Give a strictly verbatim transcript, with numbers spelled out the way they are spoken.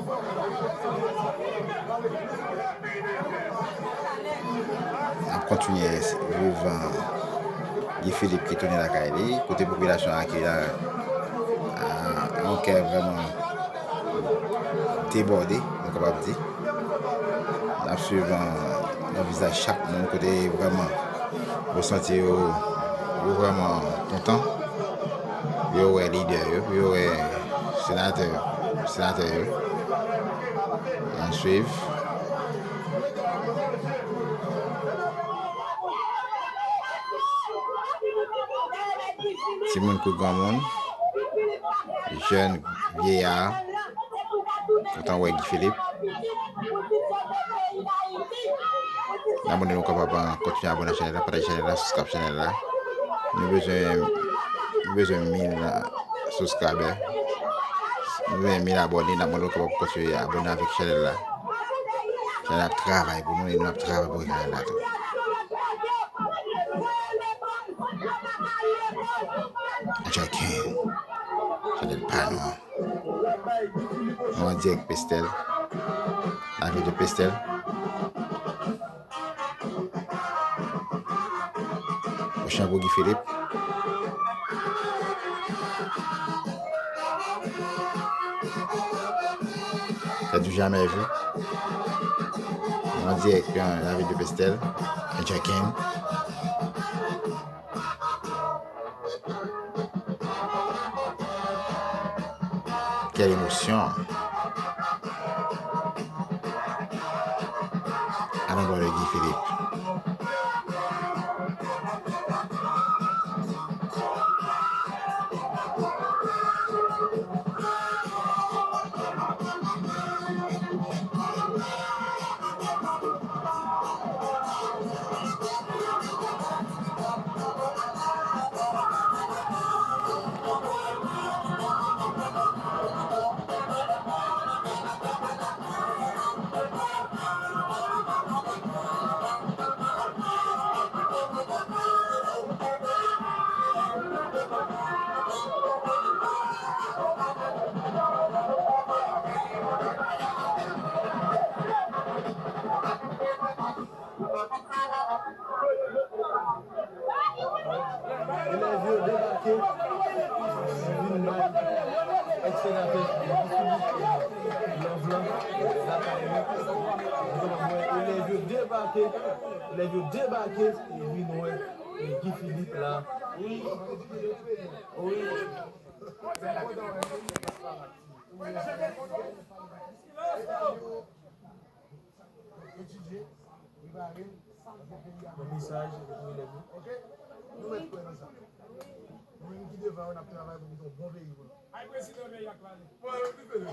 N ap kontinye viv, uh, Guy Philippe ki tounen lakay li, kote popilasyon an ki la, uh, yon kè vrèman debòde, nou kapab di. N ap swiv, uh, nan vizaj chak moun, kote vrèman ou santi yo, yo vrèman kontan. Yo wè lidè yo, yo wè senatè, senatè yo. N ap swiv. Timoun kou granmoun, jèn, vyeya, kontan wè Guy Philippe. N ap mande nou kapab kontinye abòne ak chanèl la, pataje chanèl la, subscribe chanèl la. Nou bezwen, nou bezwen mil subscriber. Nou bezwen mil abòne, n ap mande nou kapab kontinye abòne avèk chanèl la. Chanèl la ap travay pou nou e nou ap travay pou chanèl la tou. Jack King, chanèl pa nou an. Nou an dirèk Pestel, lavil de Pestel. Ochan pou Guy Philippe. C'est du jamais vu. Nou an dirèk, euh, lavil de Pestel, Jack King. Quelle émotion à l'endroit de Guy Philippe. Elèv yo debake, vin bay èks-senatè Guy Philippe love lan lakay li. Ou kapab wè elèv yo debake, elèv yo debake, e vin wè, e, Guy Philippe la. Wi. Wi. Etidye, prepare, paske peyi a... Bon mesaj pou elèv yo. Ok? Nou mèt kwè nan sa. Nou menm ki devan yo, n ap travay pou nou fè yon bon peyi pou nou. Ay, prezidan peyi a k pale. Mwen, yo, ki fè yo.